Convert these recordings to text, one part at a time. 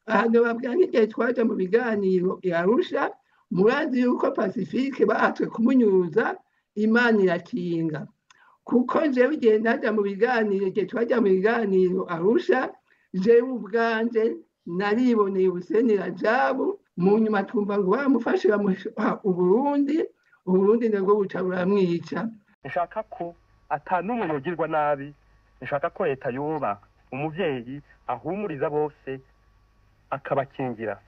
Ahantu babwira nk'igihe twaja mu biganiro i Arusha, murazi yuko Pacifique bahatswe kumunyuza, Imana irakinga. Kuko jewe igihe naja mu biganiro, igihe twaja mu biganiro Arusha, jewe ubwanje nariboneye Hussein Rajabu, mu nyuma twumva ngo baramufashe bamuha Uburundi, Uburundi nabwo buca buramwica. Nshaka ko ata n'umwe yogirwa nabi, nshaka ko leta yoba umuvyeyi ahumuriza bose akabakingira.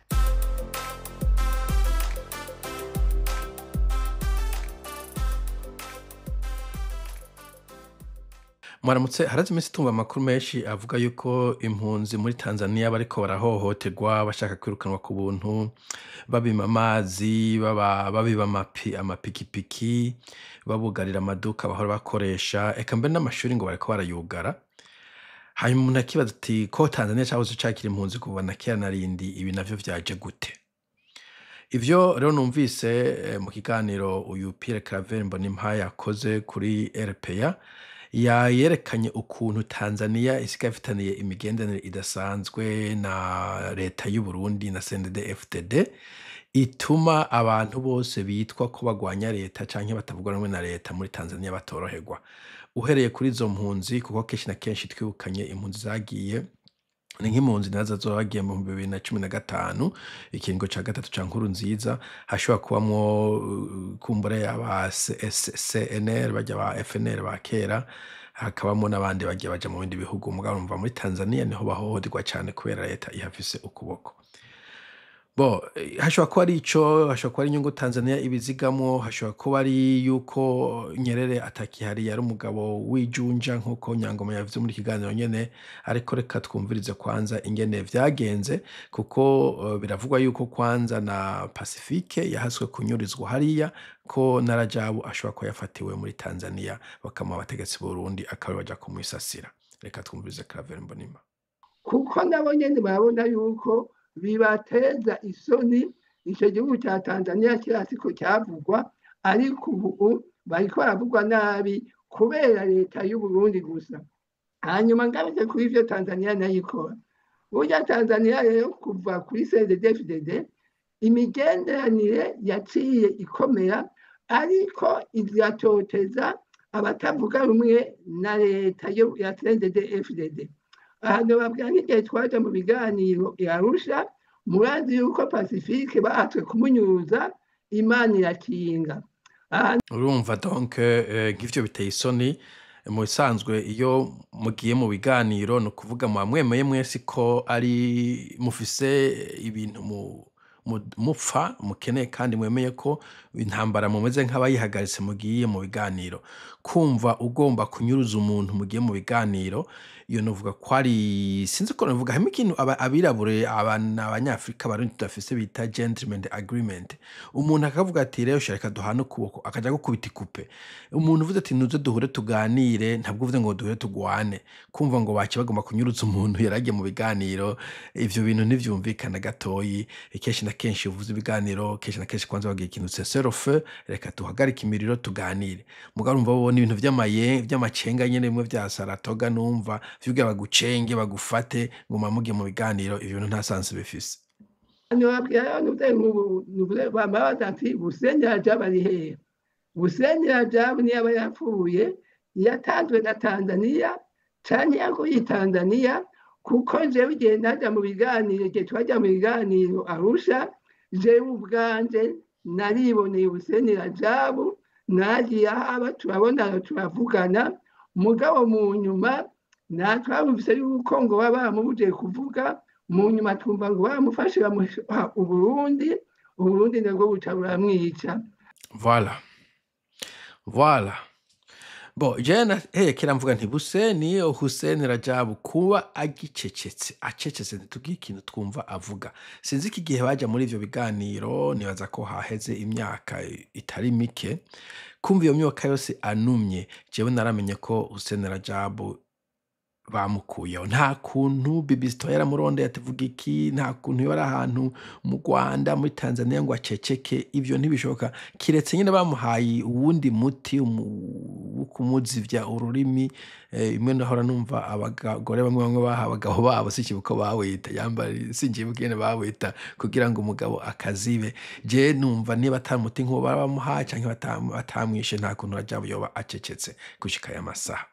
Mwaramutse. Haraze iminsi tumva amakuru menshi avuga yuko impunzi muri Tanzania bariko barahohoterwa, bashaka kwirukanwa ku buntu, babima amazi, babiba amapikipiki, babugarira amaduka bahora bakoresha, eka mbere n'amashuri ngo bariko barayugara. Hanyuma umuntu akibaza ati ko Tanzania cahoze cakira impunzi kuva na kera na rindi, ibi navyo vyaje gute? Ivyo rero numvise mu kiganiro uyu Pierre Claver Mbonimpa yakoze kuri RPA, yerekanye ukuntu Tanzania isigaye ifitaniye imigenderanire idasanzwe na leta y'u Burundi na CNDD-FDD, ituma abantu bose bitwa ko bagwanya leta canke batavuga rumwe na leta muri Tanzania batoroherwa. Uhereye kuri izo mpunzi, kuko kenshi na kenshi twibukanye impunzi zagiye, ni nk'impunzi nazo zagiye mu 2015, ikiringo ca gatatu ca Nkurunziza, hashobora kubamwo kumbure aba CNL barya ba FNL ba kera, hakabamwo n'abandi bagiye baja mu bindi bihugu. Mugabo urumva muri Tanzania niho bahohoterwa cane kubera leta ihafise ukuboko. Bo, hashobora kuba ari ico, hashobora kuba ari inyungu Tanzania ibizigamwo, hashobora kuba ari yuko Nyerere atakihari, yari umugabo w'ijunja nk'uko Nyangoma yavuze muri kiganiro nyene, ariko reka twumvirize kwanza ingene vyagenze, kuko biravugwa yuko kwanza na Pacifique yahaswe kunyurizwa hariya, ko na Rajabu ashobora kuba yafatiwe muri Tanzania, bakamuha abategetsi b'Uburundi akaba baja kumwisasira. Reka twumvirize Claver Mbonimpa. Kuko nabo nyene barabona yuko bibateza isoni, ico gihugu ca Tanzania kirasi ko cyavugwa, ariko ubu bariko baravugwa nabi kubera leta y'u Burundi gusa. Hanyuma ngarutse kuri ivyo Tanzania nayo ikora. Burya Tanzania rero kuva kuri CNDD-FDD imigenderanire yaciye ikomera, ariko iratoteza abatavuga rumwe na leta ya CNDD-FDD. Ahantu babwira nk'igihe twaja mu biganiro i Arusha, murazi yuko Pacifique bahatswe kumunyuza, Imana irakinga. Urumva donc nk'ivyo biteye isoni. Mu bisanzwe iyo mugiye mu biganiro, ni ukuvuga muba mwemeye mwese ko ari mufise ibintu mupfa mukeneye, kandi mwemeye ko intambara mumeze nk'abayihagaritse mugiye mu biganiro. Kumva ugomba kunyuruza umuntu mugiye mu biganiro, iyo novuga ko ari, sinzi ko novuga, harimo ikintu abirabure, abanyafrika, abarundi tudafise bita gentleman agreement. Umuntu akavuga ati rero reka duhane ukuboko, akaja gukubita ikupe. Umuntu uvuze ati nuze duhure tuganire, ntabwo uvuze ngo duhure tugwane. Kumva ngo baci bagomba kunyuruza umuntu yaragiye mu biganiro, ivyo bintu ntivyumvikana gatoyi. Kenshi na kenshi uvuze ibiganiro, kenshi na kenshi kwanza bagira ikintu cessez le feu, reka duhagarike imiriro tuganire. Mugabo urumva bo ni ibintu vy'amacenga nyene, bimwe vya Saratoga, numva vyugira bagucenge bagufate ngo muge mu biganiro, ivyo bintu nta sansi bifise. Babwira nk'ubu bama ati Hussein Rajabu ari hehe? Hussein Rajabu niba yapfuye yatanzwe na Tanzania canke yaguye Tanzania, kuko jewe igihe naja mu biganiro, igihe twaja mu biganiro Arusha, jewe ubwanje nariboneye Hussein Rajabu, nagiye ahaba turabonana turavugana, mugabo mu nyuma natwumvise yuko ngo baba baramubujije kuvuga, mu nyuma twumva ngo baramufashe bamuha Uburundi, Uburundi nabwo buca buramwica. Voilà. Voilà. Bo, jewe heye kera mvuga nti Hussein, Hussein Rajabu kuba agicecetse, acecetse ntitugire ikintu twumva avuga. Sinzi iki gihe baja muri ivyo biganiro, nibaza ko haheze imyaka itari mike, kumva iyo myaka yose anumye, jewe naramenye ko Hussein Rajabu Bamukuyeho. Nta kuntu Bibisito yaramurondeye ati: "Vuga iki." Nta kuntu yari ahantu mu Rwanda, muri Tanzania, ngo aceceke. Ivyo ntibishoboka, kiretse nyene bamuhaye uwundi muti wo kumuzivya ururimi. Imwe nahora numva abagore bamwe bamwe baha abagabo babo, sinkibuka uko bawita, yamba sinkibuka ingene bawita, kugira ngo umugabo akazibe. Je numva niba ata muti nk'uwo baba bamuhaye canke batamwishe, nta kuntu Rajabu yoba acecetse gushika aya masaha.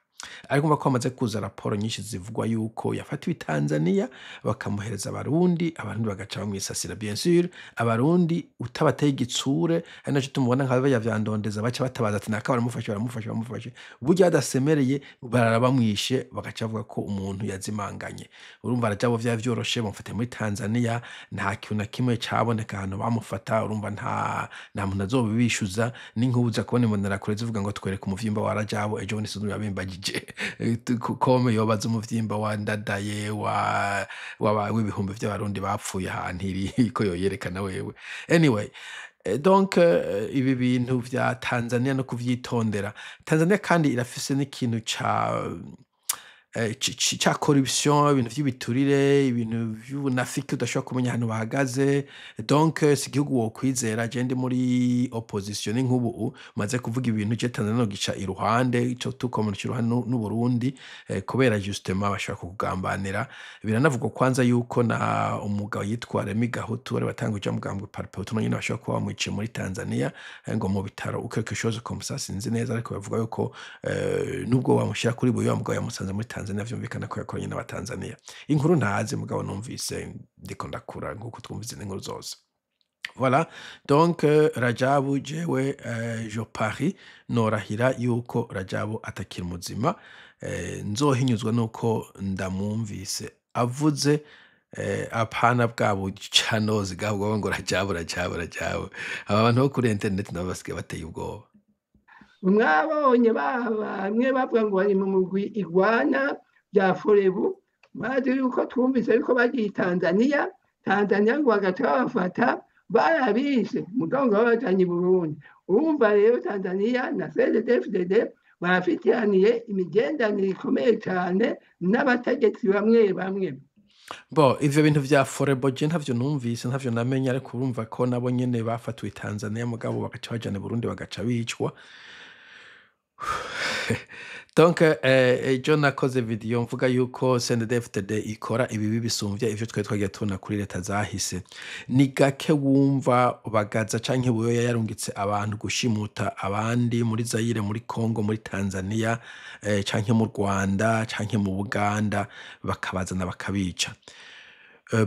Ariko umva ko hamaze kuza raporo nyinshi zivugwa yuko yafatiwe i Tanzania, bakamuhereza Abarundi, Abarundi bagaca bamwisasira. Bien sûr, Abarundi utabateye igitsure, ari naco tumubona nka barya vyandondeza baca batabaza ati: "Naka baramufashe, baramufashe, baramufashe." Burya badasemereye barara bamwishe, bagaca bavuga ko umuntu yazimanganye. Urumva Rajabu vyari vyoroshe, bamufatiye muri Tanzania, nta kintu na kimwe caboneka ahantu bamufata. Urumva nta muntu azobibishuza. N'inkubu uza kubona imbonerakure zivuga ngo: "Twereke umuvyimba wa Rajabu." Ejo bundi sinzi yabimbagije kome yobaza umuvyimba wa Ndadaye, wa w'ibihumbi vy'Abarundi bapfuye ahantu iri ko yoyerekana wewe. Anyway, donc ibi bintu vya Tanzania no kuvyitondera. Tanzania kandi irafise n'ikintu ca corruption, ibintu vy'ibiturire, ibintu vy'ubunafiki, udashobora kumenya ahantu bahagaze. Donc si igihugu wokwizera. Je ndi muri opposition, ni nk'ubu maze kuvuga ibintu, je Tanzania nogica iruhande, ico tukomunica iruhande n'Uburundi, kubera justement bashobora kukugambanira. Biranavugwa kwanza yuko na umugabo yitwa Remy Gahutu wari watanguje umugambwe Palipehutu nyene bashobora kuba bamwiciye muri Tanzania, ngo mu bitaro ou quelque chose comme ça, sinzi neza. Ariko bavuga yuko nubwo bamushira kuri Buyoya, mugabo yamusanze muri Tanzania, vyumvikana ko yakoranye n'Abatanzania. Inkuru ntazi, mugabo numvise ndiko ndakura nkuko twumva izindi nkuru zose. Voilà, donc Rajabu, jewe je parie, norahira yuko Rajabu atakiri muzima. Nzohinyuzwa nuko ndamwumvise avuze, apana bwa bucanozi bwabwo ngo Rajabu, Rajabu, Rajabu. Aba bantu bo kuri internet nabo basigaye bateye ubwoba. Mwabonye bamwe bavuga ngo bari mu mugwi igwana bya Forebu, bazi yuko twumvise yuko bagiye Tanzania. Tanzania ngo bagaca babafata barabishe, mugabo ngo babajanye i Burundi. Urumva rero Tanzania na CNDD-FDD barafitaniye imigenderanire ikomeye cyane n'abategetsi bamwe bamwe. Bo ivyo bintu vya Forebo je ntavyo numvise, ntavyo namenye, ariko urumva ko nabo nyene bafatiwe Tanzania, mugabo bagaca bajana i Burundi, bagaca bicwa. Donc ejo nakoze video mvuga yuko CNDD-FDD ikora ibibi bisumvya ivyo twari twagiye tubona kuri leta zahise. Ni gake wumva Bagaza canke Buyoya yarungitse abantu gushimuta abandi muri Zaire, muri Congo, muri Tanzania, canke mu Rwanda canke mu Buganda, bakabazana bakabica.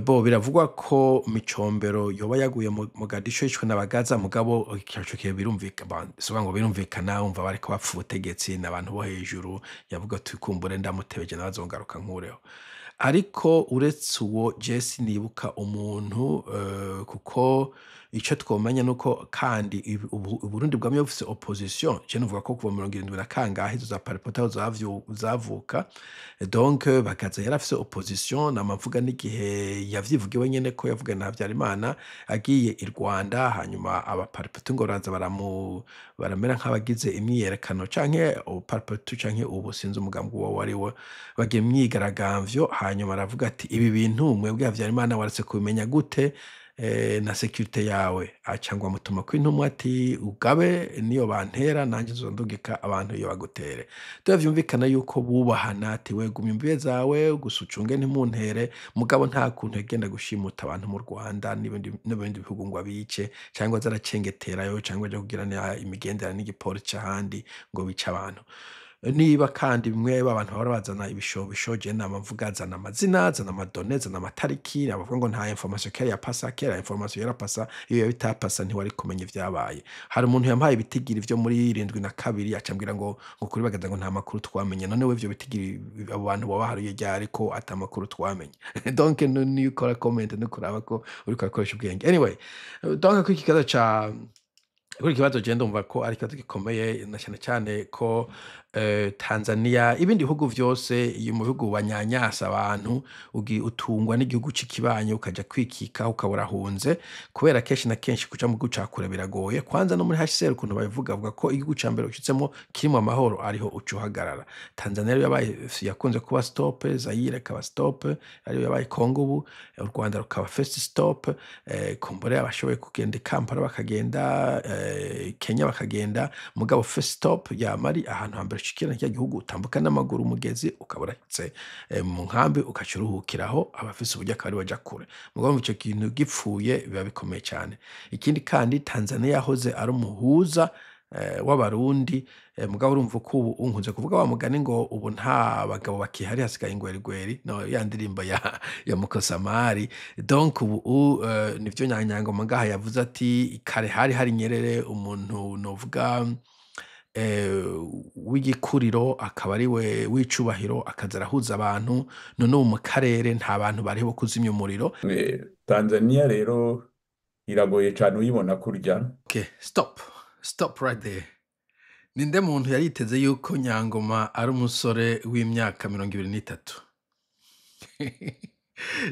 Bo biravugwa ko Micombero yoba yaguye mu Mogadishu yishwe na Bagaza, mugabo ico gihe birumvikana, si ukuvuga ngo birumvikana, wumva bariko bapfa ubutegetsi n'abantu bo hejuru, yavuga ati: "Kumbure ndamutebeje nawe azongaruka nkureho." Ariko uretse uwo, je sinibuka umuntu, kuko ico twomenya nuko kandi Uburundi bwamye bufise opposition. Je novuga ko kuva 70 na kangahe izo za Palipehutu zavuka, donc Bagaza yarafise opposition. Nama mvuga n'igihe yavyivugiye wenyene ko yavugana na Habyarimana agiye i Rwanda, hanyuma abapalipehutu ngo baraza baramera nk'abagize imyiyerekano, canke Palipehutu canke ubu sinzi umugambi uwo wariwo, bagira imyigaragambyo. Hanyuma aravuga ati: "Ibi bintu mwebwe Habyarimana waretse kubimenya gute na sécurité yawe?" Aca ngo amutuma kw'intumwa ati: "Ugabe, niyo bantera nanje nzondungika abantu iyo bagutere." Dore vyumvikana yuko bubahana, ati: "We gumya imbibe zawe gusa, ucunge ntimuntere." Mugabo nta kuntu yagenda gushimuta abantu mu Rwanda n'ibindi bihugu ngo abice, cyangwa aze aracengeterayo, cyangwa aje kugirana imigenderanire n'igipolisi c'ahandi ngo bice abantu. Niba kandi bimwe abantu bahora bazana ibishobisho, je nama mvuga: zana amazina, zana amadone, zana amatariki. Abavuga ngo nta information kera yapasa, kera information yarapasa. Iyo yaba itapasa ntiwari kumenya ivyabaye. Hari umuntu yampaye ibitigiri vyo muri 72, aca ambwira ngo kuri Bagaza ngo nta makuru twamenye. None we ivyo bitigiri abo bantu boba baharuye ryari ko ata makuru twamenye? Donc niyo ukora comment no kuraba ko uriko urakoresha ubwenge. Anyway, donc kuri iki kibazo je ndumva ko ari ikibazo gikomeye, na cyane cyane ko Tanzania, ibindi bihugu vyose, iyo mu bihugu banyanyasa abantu, utungwa n'igihugu c'ikibanyi, ukaja kwikika ukaba urahunze, kubera kenshi na kenshi kuja mu gihugu ca kure biragoye. Kwanza no muri HCR ukuntu babivuga, bavuga ko igihugu ca mbere ushitsemwo kirimwo amahoro ariho uca uhagarara. Tanzania rero yabaye, yakunze kuba stop, Zaire ikaba stop, ariyo yabaye Congo ubu, u Rwanda rukaba first stop, kumbure abashoboye kugenda i Kampala bakagenda, Kenya bakagenda, mugabo first stop yama ari ahantu hambere ushikira kirya gihugu, utambuka n'amaguru umugezi ukaba urashitse mu nkambi, ugaca uruhukiraho, abafise uburyo akaba aribo baja kure. Mugabo ico kintu gipfuye biba bikomeye cane. Ikindi kandi, Tanzania yahoze ari umuhuza w'Abarundi, mugabo urumva ko ubu nkunze kuvuga wa mugani ngo ubu nta bagabo bakihari, hasigaye ingwerigweri, no ya ndirimbo ya Mukosamari. Donc ubu nivyo Nyangoma ngaha yavuze ati kare hari Nyerere, umuntu novuga w'igikuriro, akaba ariwe w'icubahiro, akaza arahuza abantu. None ubu mu karere nta bantu bariho bo kuzimya umuriro. Tanzania rero iragoye cane uyibona kurya. Okay, stop. Stop right there. Ninde muntu yariteze yuko Nyangoma ari umusore w'imyaka 23?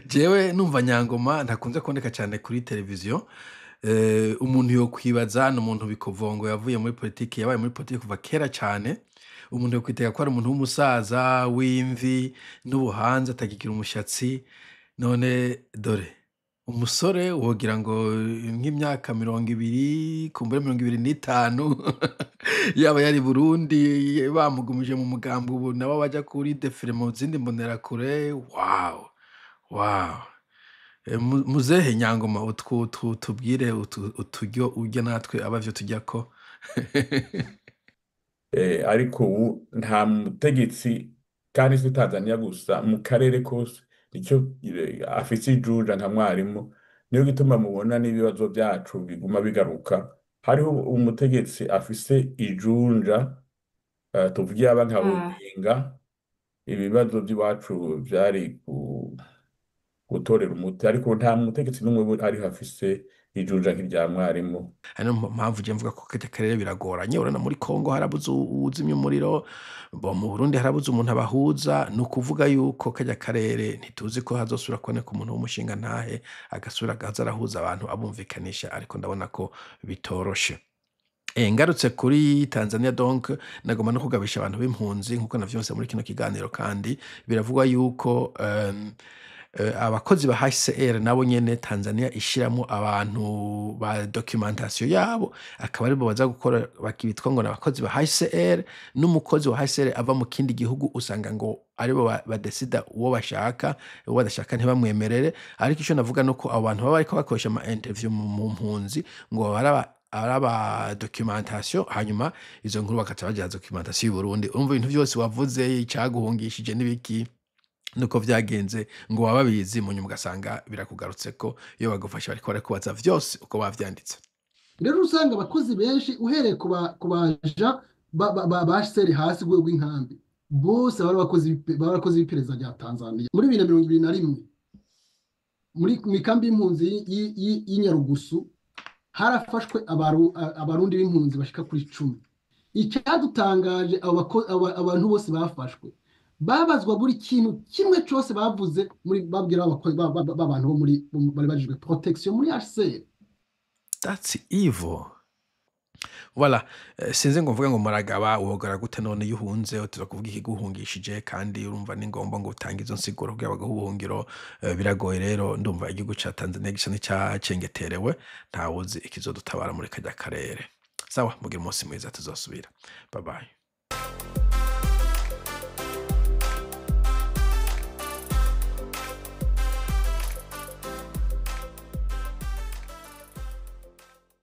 Jewe numva Nyangoma ntakunze kuboneka cyane kuri televiziyo. Umuntu yokwibaza ni umuntu bikovongo yavuye muri politiki, yabaye muri politiki kuva kera cyane. Umuntu yokwitega ko ari umuntu w'umusaza w'imvi n'ubuhanza, atakigira umushatsi. None dore umusore, wogira ngo nk'imyaka 20, kumbure 25, yaba yari Burundi bamugumije mu mugambi, ubu nabo baja kuri défilé mu zindi mbonerakure. Wow. Muzehe Nyangoma, tubwire uturyo urya natwe aba vyo turyako. Ariko ubu nta mutegetsi, kandi si Tanzania gusa, mu karere kose nicyo afise ijunja nka mwarimu. Niyo gituma mubona n'ibibazo byacu biguma bigaruka. Hariho umutegetsi afise ijunja, tuvuge yaba nka Odinga, ibibazo by'iwacu vyari gutorera umuti, ariko nta mutegetsi n'umwe ariho afise ijunja nk'irya mwarimu. Ari mpamvu je mvuga ko karya karere biragoranye. Urabona muri Congo harabuze uwuzimya umuriro, bo mu Burundi harabuze umuntu abahuza. Ni ukuvuga yuko karya karere ntituzi ko hazosubira kuboneka umuntu w'umushinga ntahe agasubira akaza arahuza abantu, abumvikanisha, ariko ndabona ko bitoroshe. Ngarutse kuri Tanzania, donc nagomba no kugabisha abantu b'impunzi nkuko navyonse muri kino kiganiro. Kandi biravugwa yuko abakozi ba HCR nabo nyene Tanzania ishiramo abantu ba documentation yabo, akaba aribo baza gukora, bakitwa ngo n'abakozi ba HCR. N'umukozi wa HCR ava mu kindi gihugu, usanga ngo aribo badesida uwo bashaka, uwo badashaka ntibamwemerere. Ariko ico navuga nuko abo bantu baba bariko bakoresha ama interview mu mpunzi ngo baraba araba documentation, hanyuma izo nkuru bakaca bagira documentation y'u Burundi. Urumva ibintu vyose wavuze, icaguhungishije n'ibiki nuko vyagenze, ngo baba babizi, mu nyuma ugasanga birakugarutseko iyo bagufasha bariko barakubaza vyose uko bavyanditse. Rero usanga abakozi benshi, uhereye ku baja ba HCR hasi rwego rw'inkambi, bose bari abakozi b'iperereza rya Tanzania. Muri 2021, muri mu ikambi y'impunzi y'Inyarugusu harafashwe Abarundi b'impunzi bashika kuri 10. Icyadutangaje, abantu bose bafashwe babazwa buri kintu kimwe cyose bavuze muri babwira b'abantu bo muri bari bajejwe protection muri HCR. That's evil. Voilà. Sinzi ngo mvuge ngo muragaba wogara gute. None iyo uhunze utuza kuvuga ikiguhungishije, kandi urumva ni ngombwa ngo utange izo nsiguro kugira baguhe ubuhungiro. Biragoye rero. Ndumva igihugu ca Tanzania gisa n'icacengeterewe, ntawuzi ikizodutabara muri karya karere. Sawa, mugire umunsi mwiza, tuzosubira. Bye bye.